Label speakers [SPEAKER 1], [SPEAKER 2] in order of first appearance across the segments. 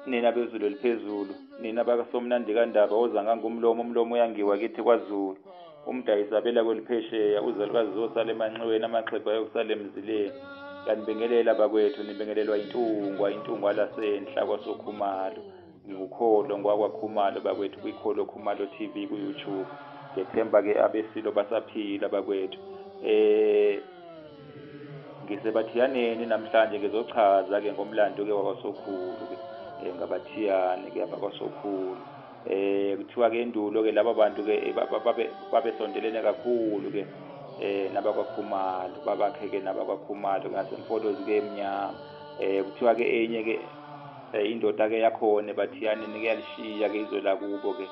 [SPEAKER 1] Nina bezulu eliphezulu, nina bakaSomnandi kaNdaba, ozangangumlomo, umlomo uyangiwa kithi kwaZulu. Umdayisabela kweliphesheya, uzalukazi zosala emanxiweni, amaxhegu ayokusala emzileni. Ngiyanibingelela bakwethu, nibingelelwa intungwa, intungwa lasenhla kwaSokhumalo. Ngingukholo ngwakwaKhumalo bakwethu kwiKholo Khumalo TV ku-YouTube. Ngethemba-ke abesilo basaphila bakwethu. Ngisebathiyaneni namhlanje ngizochaza-ke ngomlando-ke wakwaSokhulu-ke ngabathiyane-ke abakwaSokhulu. Kuthiwa-ke endulo-ke laba bantu-ke babesondelene kakhulu-ke nabakwaKhumalo, babakhe-ke nabakwaKhumalo ngaseMfolozi-ke emnyama. Kuthiwa-ke enye-ke indoda-ke yakhona ebathiyaneni-ke yalishiya-ke izwe lakubo-ke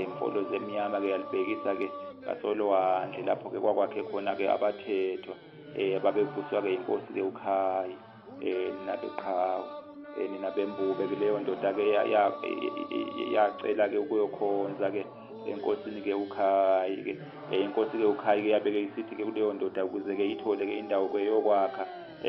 [SPEAKER 1] Mfolozi emnyama-ke yalibhekisa-ke ngasolwandle lapho-ke kwakwakhe khona-ke abathethwa babebuswa-ke inkosi-ke uKhayi nina beqhawe nina bembube. Ke leyo ndoda-ke yacela-ke ukuyokhonza-ke enkosini-ke uKhayi-ke. Inkosi-ke uKhayi-ke yabeke isithi-ke kuleyo ndoda ukuze-ke ithole-ke indawo-ke yokwakha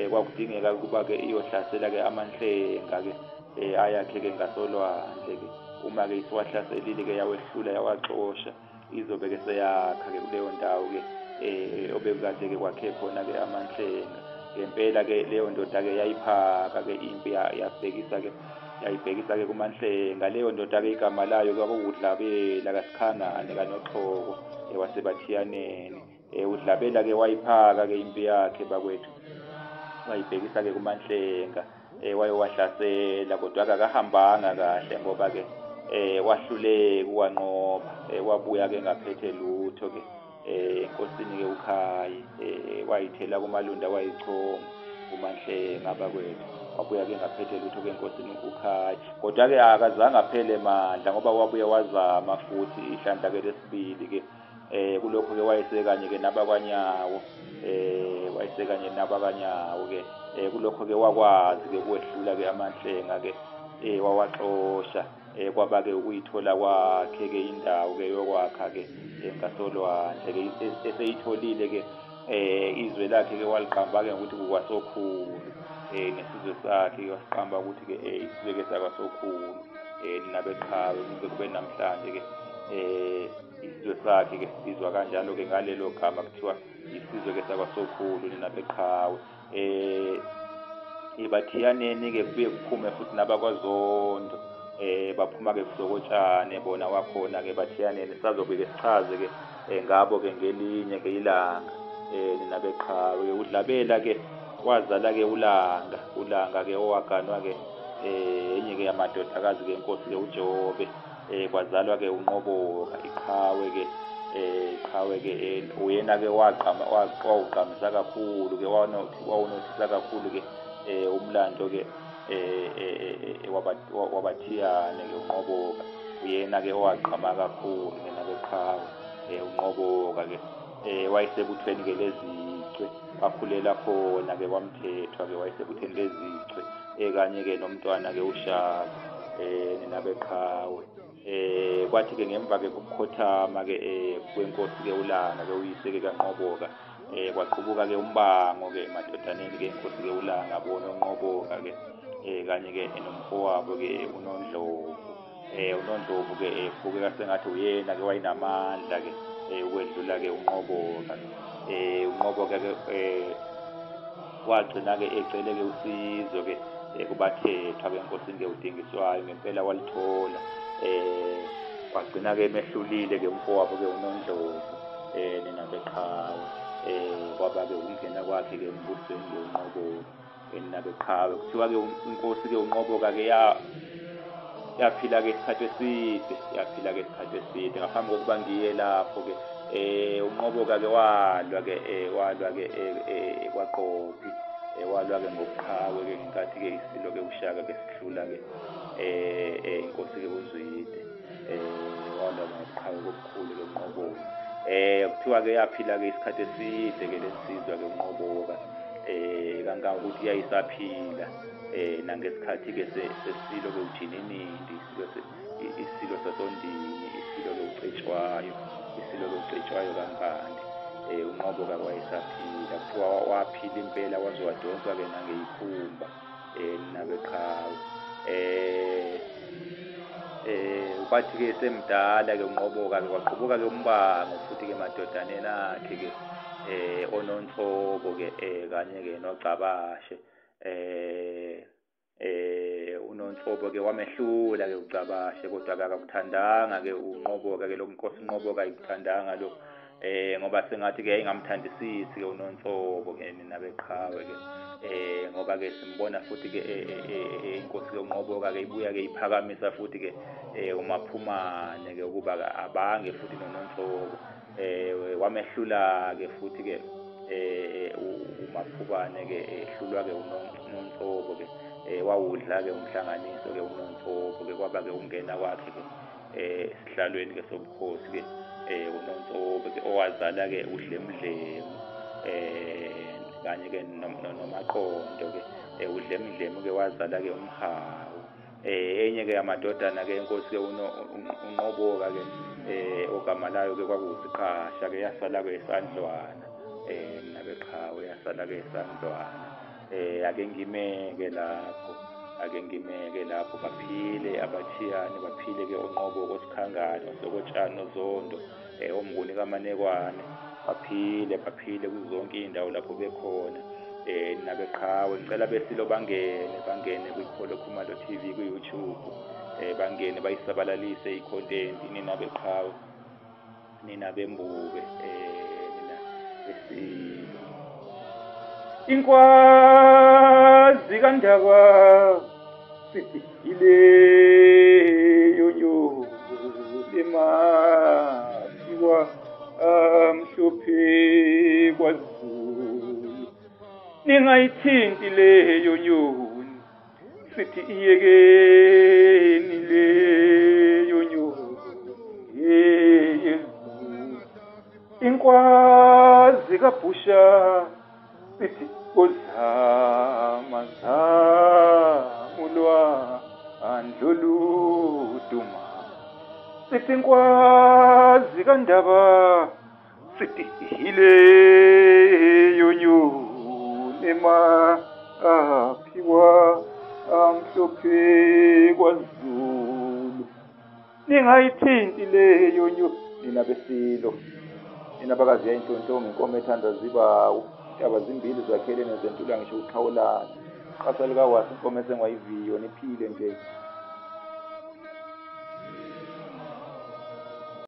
[SPEAKER 1] kwakudingeka ukuba-ke iyohlasela-ke amanhlenga-ke ayakhe-ke ngasolwandle-ke. Uma-ke isiwahlaselile-ke yawehlula yawaxosha, izobe-ke seyakha-ke kuleyo ndawo-ke obekukade-ke kwakhe khona-ke amanhlenga. Ngempela-ke leyo ndoda-ke yayiphaka-ke impi yabhekisa-ke yayibhekisa-ke kumanhlenga. Leyo ndoda-ke igama layo kwakuwuDlabela kaSikhangane kaNoxhoko waseBathiyaneni. UDlabela-ke wayiphaka-ke impi yakhe bakwethu, wayibhekisa-ke kumanhlenga, wayowahlasela, kodwa-ke akahambanga kahle ngoba-ke wahluleka uwanqoba, wabuya-ke engaphethe lutho-ke enkosini-ke uKhayi. Wayithela kumalunda wayichoma kumanhlenga bakwethu, wabuya-ke engaphethe lutho-ke enkosini uKhayi. Kodwa-ke akazange aphele mandla ngoba wabuye wazama futhi ihlandla-ke lesibili-ke. Kulokho-ke wayesekanye-ke nabakwanyawo, wayesekanye nabakwanyawo-ke. Kulokho-ke wakwazi-ke ukwehlula-ke amanhlenga-ke, wawaxosha. Kwaba-ke ukuyithola kwakhe-ke indawo-ke yokwakha-ke ngasolwandle-ke. Eseyitholile-ke izwe lakhe-ke waliqamba-ke ngokuthi kukwaSokhulu, nesizwe sakhe-ke wasiqamba ukuthi-ke isizwe-ke sakwaSokhulu, nina beqhawe kuze kube namhlanje-ke. Isizwe sakhe-ke sibizwa kanjalo-ke ngalelo gama, kuthiwa isizwe-ke sakwaSokhulu, nina beqhawe. Ebathiyaneni-ke kubuye kuphume futhi nabakwaZondo, baphuma-ke kusokotshane bona wakhona-ke bathiyaneni. Sisazobuye sichaze-ke ngabo-ke ngelinye-ke ilanga, nina beqhawe. UDlabela-ke wazala-ke uLanga, uLanga-ke owaganwa-ke enye-ke yamadodakazi-ke inkosi-ke uJobe. Kwazalwa-ke uNqoboka, iqhawe-ke, iqhawe-ke uyena-ke wagqama, wawugqamisa kakhulu-ke, wawunothisa kakhulu-ke umlando-ke wabathiyane-ke uNqoboka. Uyena-ke owagqama kakhulu nina beqhawe, uNqoboka-ke. Wayesebuthweni-ke lezichwe, wakhulela khona-ke kwaMthethwa-ke, wayesebuthweni lezichwe kanye-ke nomntwana-ke uShaka, nina beqhawe. Kwathi-ke ngemva-ke kokukhothama-ke kwenkosi-ke uLanga-ke uyise-ke kaNqoboka, kwaqubuka-ke umbango-ke emadodaneni-ke inkosi-ke uLanga, bona uNqoboka-ke kanye-ke nomfowabo-ke uNondlovu. UNondlovu-ke kubukeka sengathi uyena-ke wayenamandla-ke ukwedlula-ke uNqoboka. UNqoboka-ke wagcina-ke ecele-ke usizo-ke kubathethwa-ke enkosini-ke uDingiswayo, ngempela walithola. Wagcina-ke emehlulile-ke umfowabo-ke uNondlovu, nina beqhawe. Kwaba-ke ukungena kwakhe-ke embusweni-ke uNqoboka, nina beqhawe. Kuthiwa-ke inkosi-ke uNqoboka-ke yaphila-ke isikhathi eside, yaphila-ke isikhathi eside. Ngaphambi kokuba ngiye lapho-ke, uNqoboka-ke walwa-ke, walwa-ke kwaQophi, walwa-ke ngobuqhawe-ke ngenkathi-ke isilo-ke uShaka-ke sihlula-ke inkosi-ke uZwide. Walwa-ke ngobuqhawe obukhulu-ke uNqoboka. Kuthiwa-ke yaphila-ke isikhathi eside-ke lensizwa-ke uNqoboka, kangangokuthi yayisaphila nangesikhathi-ke sesilo-ke uJininindi, isilo sasondini, isilo-ke uCetshwayo, isilo-ke uCetshwayo kaMpande. UNqoboka wayesaphila, kuthiwa waphila impela waze wadonswa-ke nangeyikhumba, nina beqhawe. Kwathi ke semdala ke uNqoboka ke kwaqhubuka ke umbango futhi ke emadodaneni akhe ke oNonsobo ke kanye ke noGcabashe. uNonsobo ke wamehlula ke uGcabashe, kodwa ke akakuthandanga ke uNqoboka ke lo Nkosi uNqoboka ayikuthandanga lo, ngoba sengathi ke yayingamthandisisi ke uNonsobo ke nina beqhawe ke, ngoba ke simbona futhi ke inkosi ke uNqoboka ke ibuya ke iphakamisa futhi ke uMaphumane ke ukuba abange futhi noNonsobo. Wamehlula ke futhi ke uMaphubane ke ehlulwa ke uNonsobo ke, wawudla ke umhlanganiso ke uNonsobo ke, kwaba ke ungena kwakhe ke esihlalweni ke sobukhosi ke uNonsobo ke owazala ke uDlemdlemu kanye ke noMaqondo ke. uDlemdlemu ke wazala ke uMhawu. Enye ke amadodana ke inkosi ke uNqoboka ke ogama layo ke kwakuwuSiqhasha ke, yasala ke esandlwana nabeqhawe, yasala ke esandlwana. Ake ngimeke lapho, ake ngimeke lapho. Baphile abathiyane, baphile ke oNqoboka, oSikhangane, oSokotshani, oZondo, oMnguni kaManekwane, baphile, baphile kuzo zonke iy'ndawo lapho bekhona. Nabeqhawe ngicela besilo bangene kwiKholo Khumalo TV ku-YouTube, bangene bayisabalalise i-content. Nina beqhawe, nina bembube, nina besilo. Inkwazi kaNdaba sithi ileyo nyoni emathiwa amhlophe kwaZulu, ningayithinti leyo nyoni, sithi iyekeni leyo nyoni yezulu. Inkwazi kaBhusha sithi ozama zamulwa andloluduma, sithi inkwazi kaNdaba sithi hileyo nyoni emaphiwa amhlophe kwaZulu, ningayithinti leyo nyoni. Nina besilo, nina bakaziya inhlonhlongo, inkomo ethanda zibawu, intaba zimbili zakhele nezentula ngisho uqhawulana, qasa likawasi inkomo esengwayiviyo, niphile nje.